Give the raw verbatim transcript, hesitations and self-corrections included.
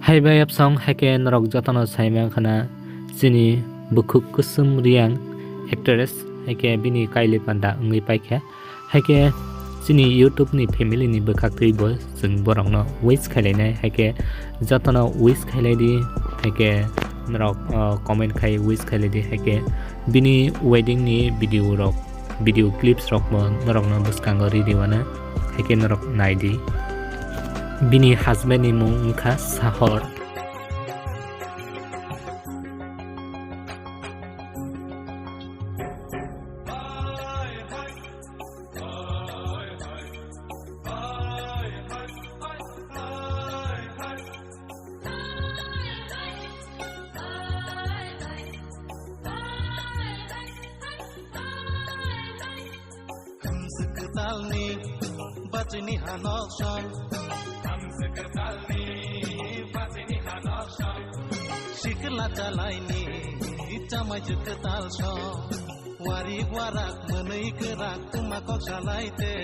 Hai bai apsong, hai khe norok jotono sai mankha na chini bukhuk kusum riyang actress, hai khe bini kailwi panda wngwi paikha. Hai khe chini YouTube ni family ni bwkhaktwi bo chwng borokno wish khailainai, hai khe jotono wish khailai di, hai khe norok, uh, comment khai wish khailai di, hai khe bini wedding ni video rok, video clips rok bo norokno bwskango ridi wano, hai khe norok nai di. Bini husband ni mung wngkha Sahor. Hamswk kwtalni bachini hanok song. Hamswk kwtalni bachini hanok song. Sikla chalaini chamai kwtal song. Wari warak mwnwi kwrak tuma kok salai te.